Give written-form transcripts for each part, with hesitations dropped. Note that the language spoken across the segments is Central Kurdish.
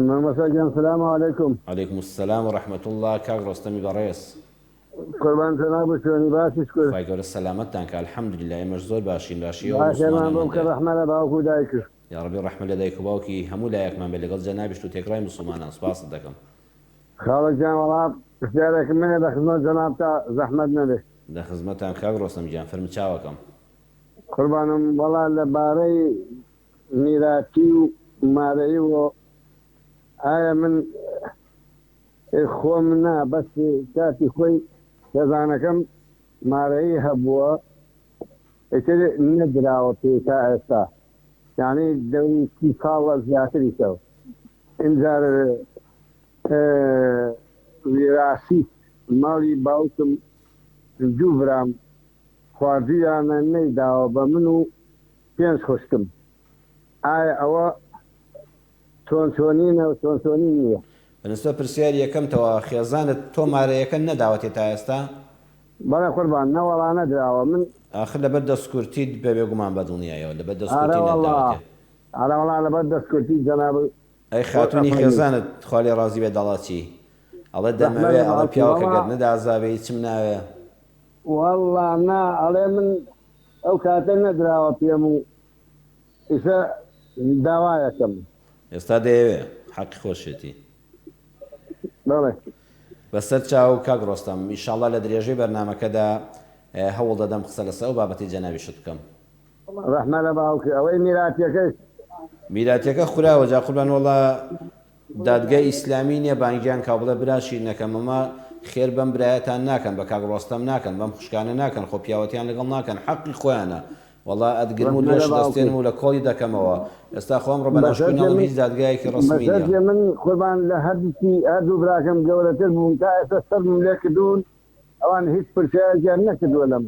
مامۆستا گیان سلام علیکم. علیکم السلام و رحمە اللە کاک ڕۆستەمی بەڕێز. قوربان جەنابت چۆنی باشی شکر. خوای گەورە سەلامەتتان کا الحمدللە ئێمەش زۆر باشین باشی ئێوە دعای خێرمان بۆ موسڵمانانمان بکە دەوێ. ڕەحمە لە باوک و دایکت. یاڕەبی ڕەحمە لە دایک و باوکی هەموو لایەکمان بێت لەگەڵ جەنابیشت و تێکڕای موسڵمانان سوپاست دەکەم. خاڵە گیان وەڵا پرسیارێکم هەیە لە خزمەت جەنابتا زەحمەت نەبێ. لە خزمەتام کاک ڕۆستەم گیان فەرموو چاوەکەم. قوربانم وەڵا لە بارەی میراتی و مارەیی و ئایا من خۆم نا بەس کاتی خۆی خێزانەکەم مارەیی هەبووە ئیتر نەدراوە پێی تا ئێستا یانی دەوری سی ساڵە زیاتریشە ئینجار ویراسی ماڵی باوکم دوو برام خواردویانە نەیداوە بە من و پێنج خوشکم ئایا ئەوە چۆن چۆنینە و چۆن چۆنی نییە؟ بەنسبەت پرسیاری یەکەمتەوە خێزانت تۆ مارەیەکە نەداوەتێ تا ئێستا؟ بەڵێ قوربان نەوەڵا نەدراوە من. ئاخر لەبەر دەستکورتیت بە بێگومان بەدڵنیایەوە لەبەر ئارە دەستکورتی وەڵا نەتداوەتێ. ئارە وەڵا لەبەر دەستکورتی جەنابت ئەی خۆت خاتوونی ئەفەرمووی. خێزانت خوا لێ ڕازی بێت دەڵا چی؟ ئەڵێ ڕەحمە دەمەوێ لە ئەڵێ باوکی پیاوە کە وەڵا. گەر نەدازابێ هیچم ناوێ. وەڵا نا ئەڵێ من ئەو کاتە نەدراوە پێم و ئیسە داوایەکەم. ئێستا دەیەوێ حەقی خۆشیەتی. بەڵێ. بەسەر چاو کاک ڕۆستەم. ئیشاڵڵا لە درێژەی بەرنامەکەدا هەوڵ دەدەم قسە لەسەر ئەو بابەتەی جەنابیشت بکەم. ڕەحمە لە باوکی ئەوەی میراتیەکەش. میراتیەکە خوراوە جا قوربان وەڵا دادگای ئیسلامی نیە بانگیان کا بڵێ برا شیرنەکەم ئەمە خێر بەم برایەتان ناکەن بە کاک ڕۆستەم ناکەن بەم خوشکانە ناکەن خۆ پیاوەتیان لەگەڵ ناکەن حەقی خۆیانە وەڵا ئەتگرم و ڕەحمە لە لێشت باوکی. دەستێنم و لە کۆڵی دەکەمەوە ئێستا خۆ ئەمڕۆ بە ناشکۆی بەشەرتێ ناڵێم من هیچ دادگایەکی ڕەسمی نیە. بەشەرتێ من قوربان لە هەردووکی هەردوو براکەم گەورەتر بووم تا ئێستا سەرمم لێ کردوون ئەوان هیچ پرسیارێکیان نەکردووە لەم.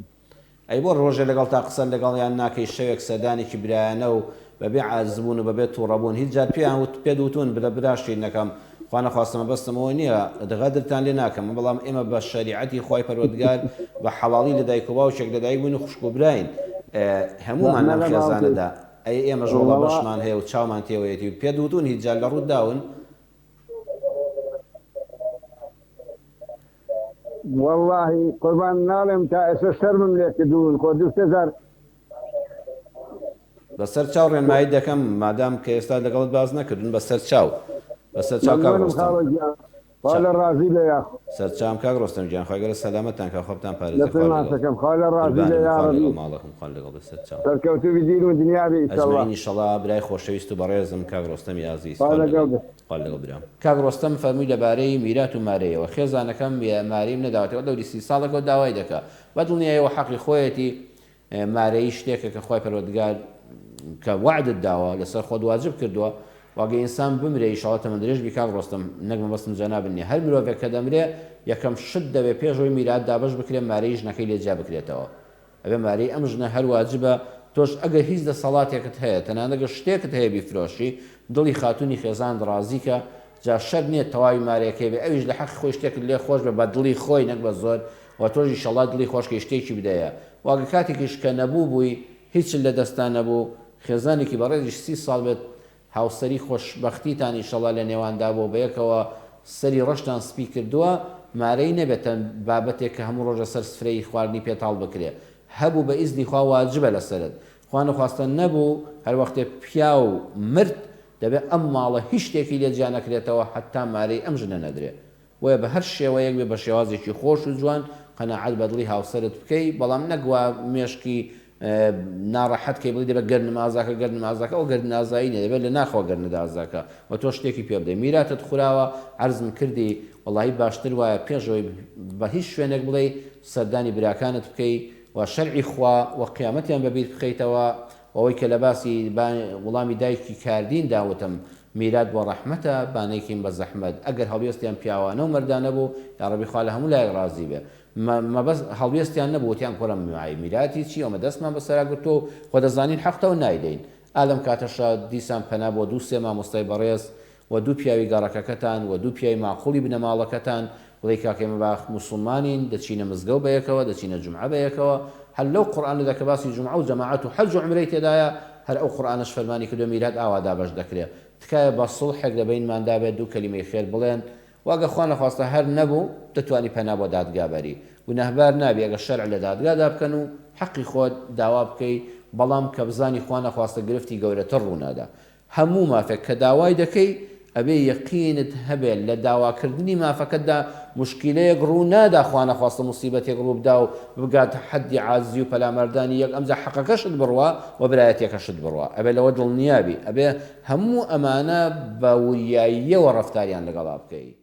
ئەی بۆ ڕۆژێ لەگەڵتا قسە لەگەڵیان ناکەی شەوێک سەردانێکی برایانە و بەبێ عاجز بوون و بەبێ توڕە بوون هیچ جار پێیان وت پێت وتوون برا برا شیرنەکەم خوا نەخواستە مەبەستم ئەوە نیە غەدرتان لێ ناکەم بەڵام ئێمە بە شەریعەتی خوای پەروەردگار بە حەڵاڵی لە دایک و باوکێک لەدایک بووین و خوشک و براین هەموومان ڕەحمە لەم لە باوکی. خێزانەدا ئەی ئێمەش وەڵا وەڵا. بەشمان هەیە و چاومان تێوەیەتی و پێت وتوون هیچ جار لە ڕووت داون؟ وەڵاهی قوربان ناڵێم تا ئێستا شەرمم لێ کردوون خۆ دوو سێ جار. بەسەر چاو ڕێنماییت دەکەم مادام کە ئێستا لەگەڵت باس نەکردوون بەسەر چاو بەسەر چاو کاک مەمنونم ڕۆستەم. خاڵە گیان خوا لە ڕازی بێ یاخوا. سەرچاوم کاک ڕۆستەم گیان خوای گەورە سەلامەتتان کا خوا بتان پارێزێ دەستت خوات لەگەڵ ماچەکەم خوا لە ڕازی بێ قوربانت بم خوات یاڕەبی. لەگەڵ ماڵەکم خوات لەگەڵ بێ سەرچاوم. سەرکەوتوو بی دین و دنیا بی ئیشەڵا. اجمعین ئیشەڵا برای خۆشەویست و بەڕێزم کاک ڕۆستەمی ئازیز خوا خوات لەگەڵ لەگەڵ بێ. خوات لەگەڵ برام. کاک ڕۆستەم فەرمووی لەبارەی میرات و مارەیەوە خێزانەکەم مارەیم نەداوەتەوە دەوری سی ساڵێکەوە داوای دەکا بەدڵنیایەوە حەقی خۆیەتی مارەیی شتێکە کە خوای پەروەردگار کە وەعدت داوە لەسەر خۆت واجب کردووە وە گەر ئینسان بمرێ ئیشەڵا تەمەن درێژ بی کاک ڕۆستەم نەک مەبەستم جەنابت نیە هەر مرۆڤێک کە دەمرێ یەکەم شت دەبێ پێش ئەوەی میرات دابەش بکرێ مارەیی ژنەکەی لێ جیا بکرێتەوە ئەبێ مارەی ئەم ژنە هەر واجبە تۆش ئەگەر هیچ دەسەڵاتێکت هەیە تەنانەت گەر شتێکت هەیە بیفرۆشی دڵی خاتوونی خێزانت ڕازی کە جا شەرت نیە تەواوی مارەیەکەی بێ ئەویش لە حەقی خۆی شتێکت لێ خۆش بێ بە دڵی خۆی نەک بە زۆر وە تۆش ئیشەڵا دڵی خۆش کەی شتێکی بدەیە وە گەر کاتێکیش کە نەبوو بووی هیچت لە دەستا نەبوو خێزانێکی بەڕێزیش سی ساڵ بێت هاوسەری خۆش بەختیتان ئیشەڵا لە نێواندا بووە بەیەکەوە سەری ڕەشتان سپی کردووە مارەی نەبێتە بابەتێک کە هەموو ڕۆژە سەر سفرەی خواردنی پێ تاڵ بکرێ هەبوو بە ئیزنی خوا واجبە لەسەرت خوا نەخواستە نەبوو هەر وەختێ پیاو مرد دەبێ ئەم ماڵە هیچ شتێکی لێ جیا نەکرێتەوە هەتا مارەی ئەم ژنە نەدرێ بۆیە بە هەر شێوەیەک بێ بە شێوازێکی خۆش و جوان قەناعەت بە دڵی هاوسەرت بکەی بەڵام نەک وا مێشکی ناڕەحەت کەی بڵێی دەبێت گەر نمازاکە گەر نمازاکە ئەوە گەردنازایی نیە دەبێت لە ناخەوە گەرنەدازاکە و تۆ شتێکی پێ بدەی میراتت خوراوە عەرزم کردی وەڵاهی باشتر وایە پێش ئەوەی بە هیچ شوێنێک بڵێی سەردانی براکانت بکەی و شەرعی خوا و قیامەتیان بەبیر بخەیتەوە و ئەوەی کە لە باسی وڵامی دایکی کاردین دا وتم میرات بۆ ڕەحمەتە با نەیکەین بە زەحمەت ئەگەر هەڵوێستیان پیاوانە و مەردانە بوو یاڕەبی خوا لە هەموو لایەک ڕازی بێ مەبەست هەڵوێستیان نەبوو وتیان کوڕە میراتی چی ئەمە دەستمان بەسەرا گرتووە و خۆ دەزانین حەقتە و نایدەین ئا لەم کاتەشا دیسان پەنا بۆ دوو سێ مامۆستای بەڕێز و دوو پیاوی گەڕەکەکەتان و دوو پیاوی ماقوڵی بنەماڵەکەتان بڵێی کاکە ئێمە باخ موسڵمانین دەچینە مزگەوت بەیەکەوە دەچینە جومعە بەیەکەوە هەر لەو قورئانەدا کە باسی جومعە و جەماعەت و حەج و عومرەی تێدایە هەر ئەو قورئانەش فەرمانی کردوە میرات ئاوا دابەش دەکرێ. تکایە با سوڵحێک لە بەینماندا بێت دوو کەلیمەی خێر بڵێن وە ئەگەر خوا نەخواستە هەر نەبوو دەتوانی پەنا بۆ دادگا بەری گوناهبار نابی ئەگەر شەرع لە دادگادا بکەن و حەقی خۆت داوا بکەی بەڵام کە بزانی خوا نەخواستە گرفتی گەورەتر ڕوونادا هەموو مافێک کە داوای دەکەی ئەبێ یەقینت هەبێ لە داواکردنی مافەکەتدا موشکیلەیەک ڕوو نادا خوانەخواستە موسیبەتێک ڕوو بدا و بگاتە حەدی عاجزی و پەلاماردانی یەک ئەمجا حەقەکەشت بڕوا و برایەتیەکەشت بڕوا ئەبێ لەوە دڵنیا بی ئەبێ هەموو ئەمانە بە وریاییەوە ڕەفتاریان لەگەڵا بکەی.